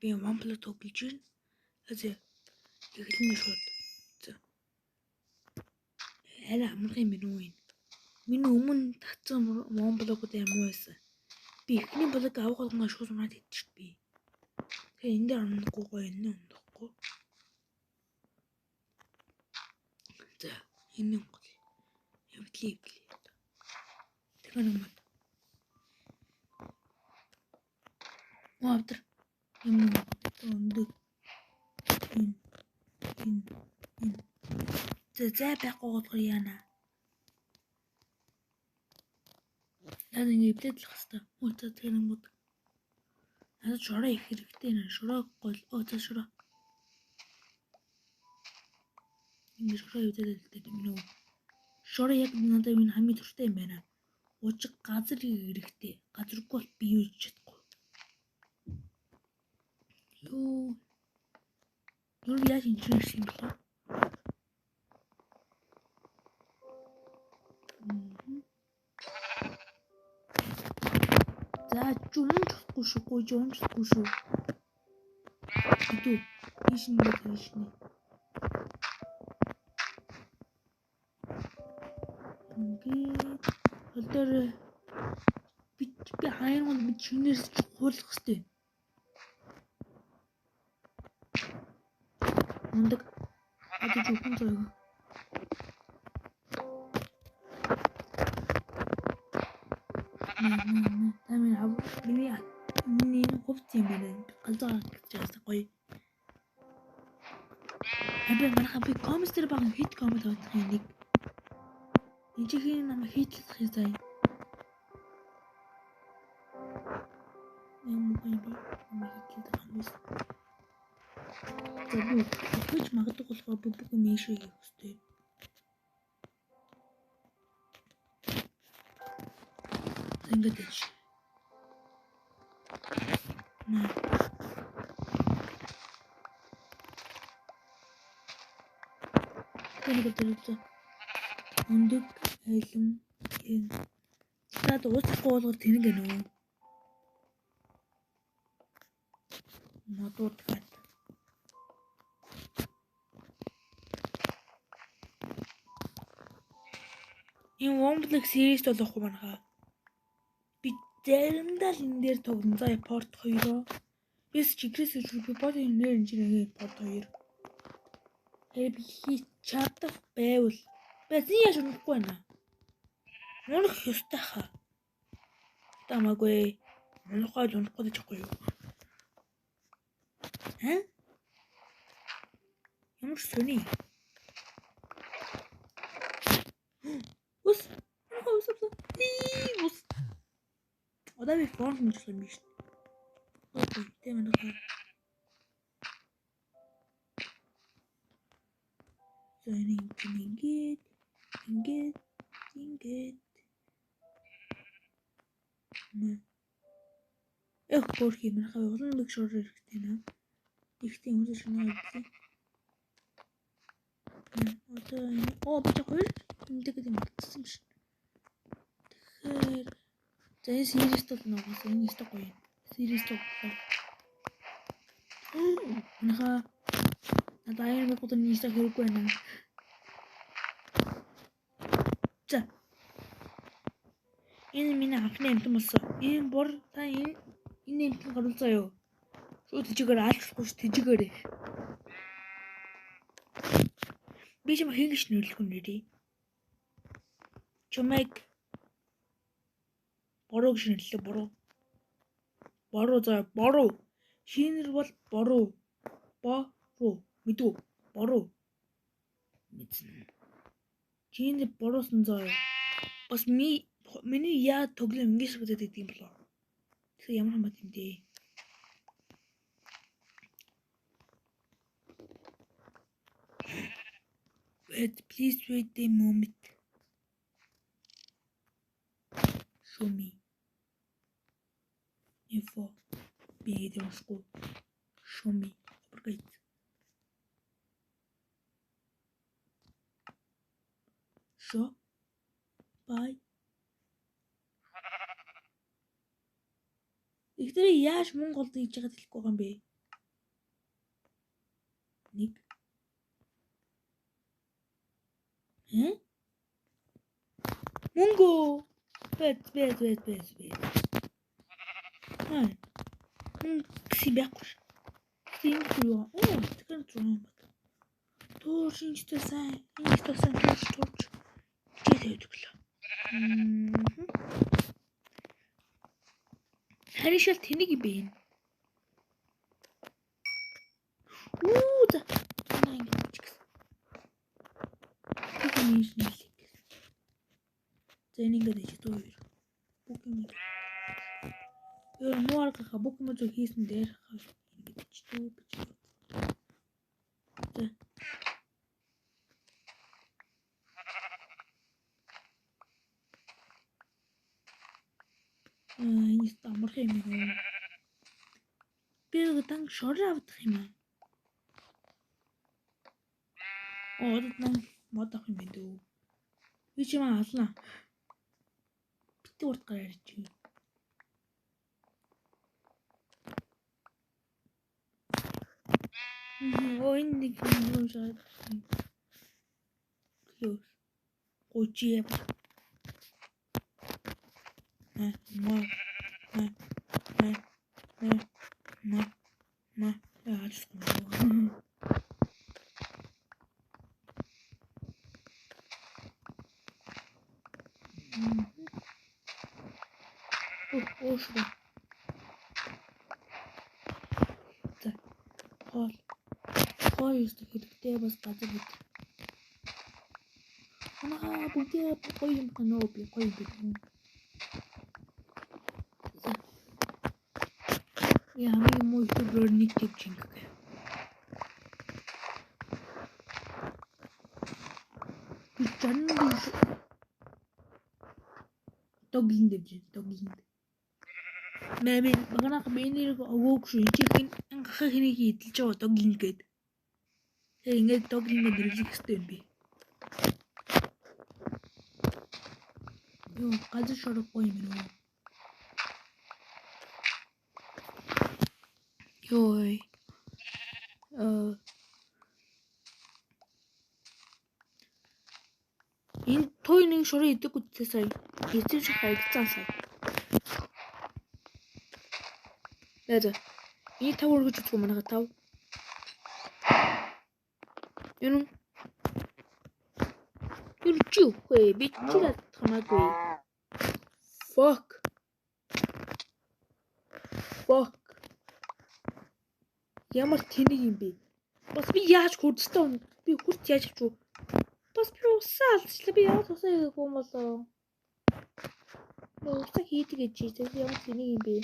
Би one block тоглож байна. За эхлэнэ шууд. За. Арай амархан юм байна уу энэ? Миний өмнө татсан one block-ууд амар муу байсан. Би эхний блок авах болгоноо шууд унаад идчих би. Тэгэхээр энэ дээр унахгүй гоё энэ унахгүй. За энэ унахгүй. Эвдлээ эвдлээ. Тэгэхээр нэг мод. Авдар. Юм өндөг. Энэ энэ энэ. За зай байхгүй болохоор яана. Надад ингэ эвлээд л хэвээр. Өө за тэр нэг мод. Надад шороо их хэрэгтэй нэ. Шороо гол. Өө за шороо. Ингэ шороо эвлээд л дээ юм нөө. Шороо яг надад энэ хамгийн дуртай юм байна. Учир газар хэрэгтэй. Газаргүй бол би юу хийж чадахгүй. Юу. Юу яаж энэ ирсэн юм бэ? За жумж чадахгүй шүү. Гой жумж чадахгүй шүү. Хэдүү. Ийш нь ийш нь. Ингээд хол дээр би хаяр гол би чинээс хуулах хэвтэй. Мундаг. Одоо зөвхөн заяа. Та минь миний миний хувц юм байна. Галзуу гэж байгаа гоё. Аби манайхан би коммент дээр баган хит коммент авах юм нэг. Энд чихийн намайг хийтлэх юм заяа. Юм уу юм бэ? Намайг хийтлэх юм биш. За би өгч магадгүй болохоор би бүх юм ийшээ хийх ёстой. За ингээд байж. Наа. Тэр нэг өндөг айлм энэ. Таад ууцахгүй болгоод тэнэг гэнэ үү? Модууд гад. Энэ One Block series болохгүй манайхаа. Би заримдаа л энэ дээр тоглоно. За порт 2-оо. Бис чигрээс гэж би бод энэ нэр энэ чинь порт 2. Тэр би хийж чадах байвал байсан яаж унахгүй байна. Унах ёстой хаа. Тамаагүй. Унахгүй л унахгүй гэж байхгүй юу? Хэ? Ямар сони. Ус. Ус ус. Ус. Одоо би форм хийж юм биш. Окей, тийм ээ. За энэ ингээд ингээд ингээд мэ. Эх бүр хиймэрхээ улам нэг шор хэрэгтэй нэ. Ихтэй хүмүүс шинэ явуулсан. Одоо энэ оо би хоёр эмдэг гэдэг мартсан биш. Тэгэхээр за энэ series бол нугас энэ өстой гоё юм. Series тоглоо. Манайхаа надад аяар нэг удаа нийсэ хэрэггүй байна. За. Энэ миний анхны амтан болсон. Энэ бор та энэ амтан гаруул заяа. Шууд тэжээгээр алчихгүй ш тэжээгээрээ. Би чам хин гэж нэрлэх юм нэрээ. Чамайг буруу гэж нэрлээ буруу. Буруу заяа буруу. Шинэр бол буруу. Буруу. Мэдүү. Буруу. Мэдсэн. Чиний буруусан заяа. Бас миний яа тоглоом ингэж санагдаад байдаг юм болоо. Тэгэхээр ямар хамаат юм дээ. Wait, please wait a moment. Show me. Info. Би гэдэг уншихгүй. Show me. Upgrade. Show. Bye. Ихтэрээ яаж мөнгө олдог гэж байгааг хэлэхгүй байгаа юм бэ? 1. Хэ? Мөнгө. Бэт бэт бэт бэт бэт. Хаа. Мөнгө гэсэн байхгүй ш. Тийм юу? Оо, тэгэхээр 6 бат. Туур шинжтэй сайн. Шинжтэй сайн туур туурч. Хичээл хийдэг лээ. Харин шал тэнэг юм бэ энэ. Үү за. Наа ингэж гэсэн. Тэр юм шиг. За энэ ингэж хийж дүү. Бүх юм. Өөр муу арга бүх юм зөв хийсэн дээр ингэж бичдэг бич. За. Энэ амархан юм байна. Би дан шороо авдах юм аа. Оо одоо дан мод авах юм байна дөө. Би ч юм ална. Бити урт гараар ярьж. Оо энэ нэг юм шаад. Close. Гожи. Ма ма ма ма ма ма яалсгүй. Оо шүү. За. Хоол. Хоол ёстой хэрэгтэй бас газар хэд. Манайхаа бүгдээ гоё юм гэнэ би гоё юм бэ. За. Я хамгийн муу ютубер нэг тэгж ингэх. Би 64 Доглин дэвж доглин. Мэ манайх би нэр өгөөг шүү. Энд чинь гахаа хэнийг эдэлж байгаа доглин гээд. Тэгээ ингээд доглин нэрлэх хэрэгтэй юм би. Юу газар шорог гоё юм уу? Йой. Энэ туй нэг шороо идэг үтсээ сая. Эцэг шиг хаягдсан сая. За. Энэ 5 өргөж үзгүй манайха 5. Юу? Юу чи үхээ би чи хамаагүй. Fuck. Fuck. Ямар тэнэг юм бэ? Бас би яаж хурцтай би хурц яаж авч уу? Бас би усаа алдчихлаа. Би яаж усаа хийгээгүй юм болоо? Би усаа хийдэг гэж чи ямар тэнэг юм бэ?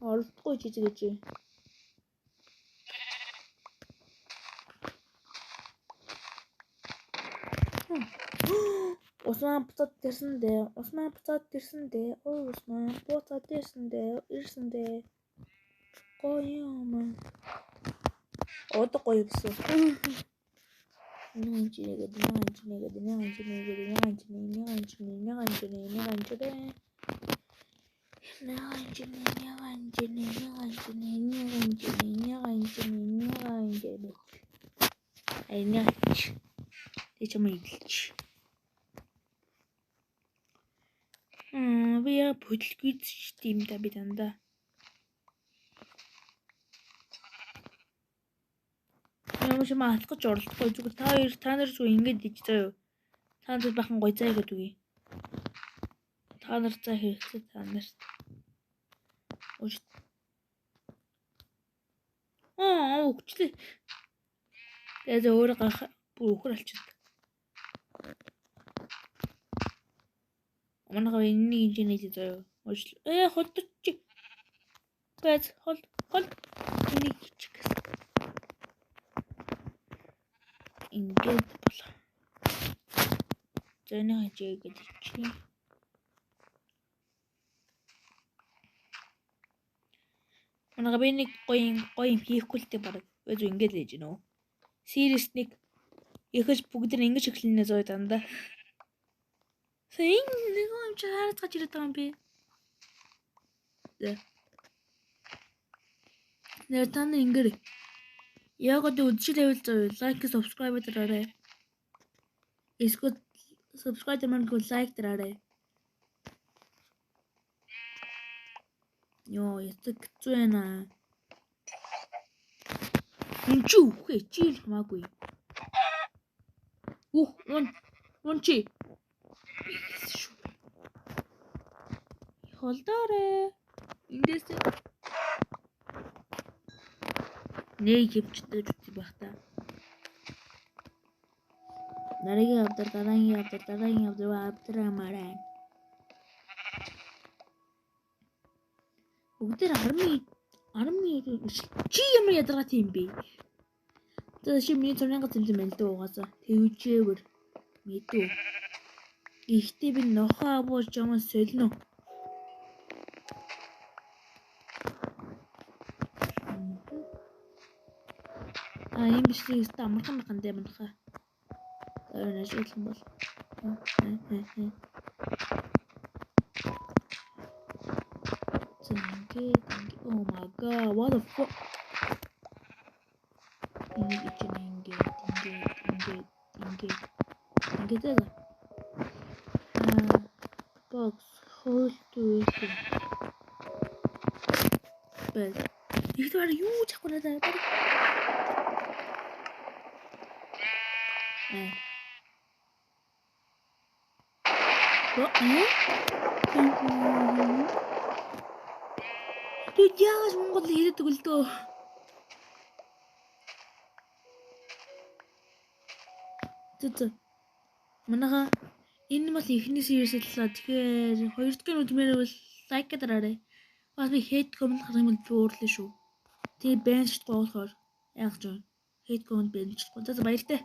Оролдохгүй чи гэж. Усман буцаад ирсэн дээ. Усман буцаад ирсэн дээ. Ой Усман буцаад ирсэн дээ. Ирсэн дээ. Гоё юм. Одоо гоё юмсан. Нэг нэгэд нэг нэгэд нэг нэгэд нэг нэг нэг нэг нэг нэг нэг Тэг чамаа идэлч. Би яа бүтлгүйц юм да би дандаа. Ямар ч юм алах гэж оролдохгүй зүгээр та хоёр та нар зүгээр ингэж иж заяа. Та нар бахан гоё зай гэдэг үгүй. Та нар зай хэрэгтэй та нарт. Аа өгчлээ. Тэгээ өөрөө гарах бүр өхөр алчаад. Манайхаа энэний хэмжээний л заяа. Уучлаа. Холдоч. Бэз хол хол энийг хийчих гэсэн. Ингээд болоо. За энэ хажиг гэж хийчих. Манайхаа би нэг гоё гоё юм хийхгүй л дээ баг. Бэз ингээд л хийж гинөө. Series 1 ихэж бүгд нь ингэж эхлэнэ зөө дандаа. Энэ нэг юм чи хараад гаж ирээд байгаа юм би. Нэр та нар ингэр. Яг одоо үзчихэл байвал заяа like, subscribe дараарай. Эсвэл subscribe дармааргүй like дараарай. Йоо, яцаг хэцүү байна. Энд чи үхээ чи л хамаагүй. Үх, ун ун чи. Шүү. Холдоорой. Эндээс нэг хэмжтэй үгүй байх та. Дараагийн авдар, дараагийн авдар, дараагийн авдар авдрамаарай. Бүгдээр арми чи ямар ядаргаатай юм бэ? За чи миний 6 зэмзэм байна л дөө угаасаа. Тэвжээвэр мэдүү. Гэхдээ би нохоо абууж жамаа солино. А ийм бичлэг өстө амархан бахан дээ манайхаа. За энэ ажиглах юм бол. За ингээд oh my god, what the fuck. Энийг чинь ингээд ингээд ингээд ингээд ингээд заа. Аа box hold to бэл. Их дээр юу ч ахгүй надад. Э. Тэ яаж Монгол хэлдэг л дөө. Зэ. Манайха энэ бол эхний series л тэгэхээр хоёр дахь нь үзмээр бол like дараарай. Бас би hate comment гарах юм бол би уурлаа шүү. Тэгээ ban шатгүй болохоор яах ч вэ? Hate comment ban шатгүй. За баяртай.